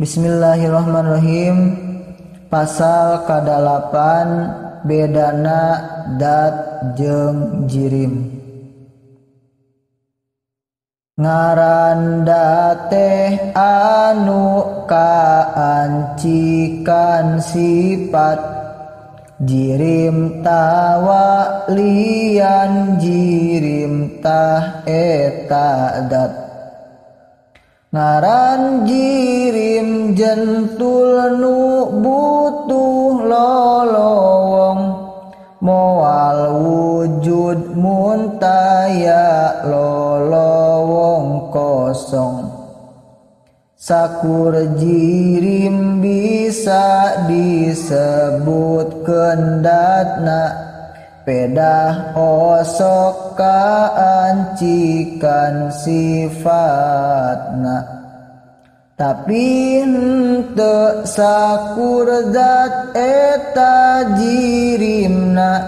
Bismillahirrahmanirrahim. Pasal kadalapan bedana dat jeung jirim. Ngaran dat teh anu kaancikan sifat, jirim tawalian jirim tah eta dat. Ngaran jirim jentul nu butuh lolowong, moal wujud muntaya lolowong kosong. Sakur jirim bisa disebut kendatna, pedah osok kaancikan sifatna. Tapi henteu sakur zat eta jirimna,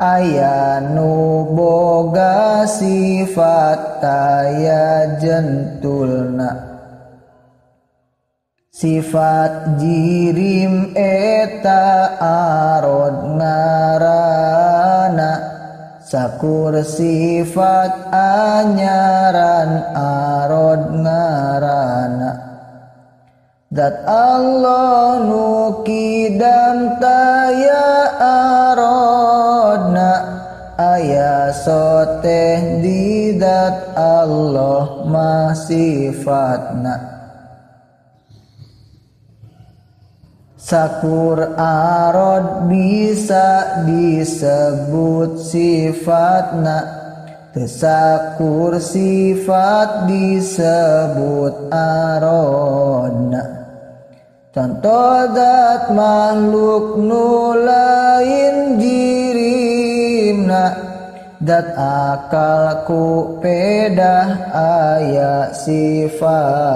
aya nu boga sifat taya jentulna. Sifat jirim eta arod ngarana, sakur sifat anyaran arod ngarana. Zat Allah nu kidam taya arodna, aya soteh di zat Allah mah sifatna. Sakur arod bisa disebut sifatna, teu sakur sifat disebut arodna. Contoh zat makhluk nu lain jirimna, zat akal ku pedah aya sifatna.